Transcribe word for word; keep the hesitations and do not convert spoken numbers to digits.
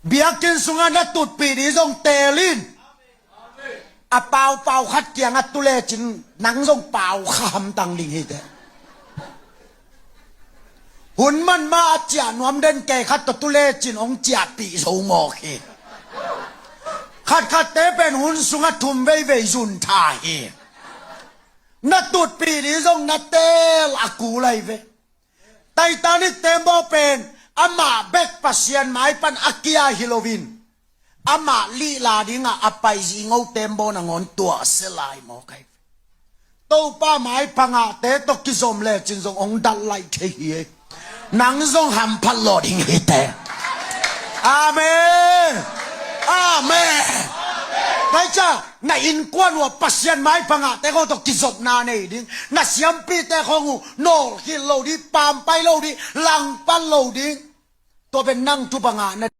Biakinn sungah na tutpih ding zong teel in. A paupau khat kiangah tu lecin nang zong pau kha hamtang ding hi teh. Hun man mah a ciah nuam den kei khat tawh tu lecin hong ciahpih zo mawk hi. Khatkhatte pen hun sungah thum veivei zun tha hi. Na tutpih ding zong na teel a kul lai ve. Titanic tembaw pen amah bek Pasian mai pan a kia hi loin, amah lihla dingah a pai zingo tembaw nangawn tuah a sia lai mawk hi. Topa mai pangahte tawh kizom lecin zong hong dal lai thei hi. Nang zong hamphat lawh ding hi teh. Amen. Amen. Kaica na innkuan uh ah Pasian mai pangahte khong tawh kizopna nei ding. Na siampite khong uh nawlkhit lo ding, pampai lo ding, langpan lo ding. Tua pen nang thupha ngahna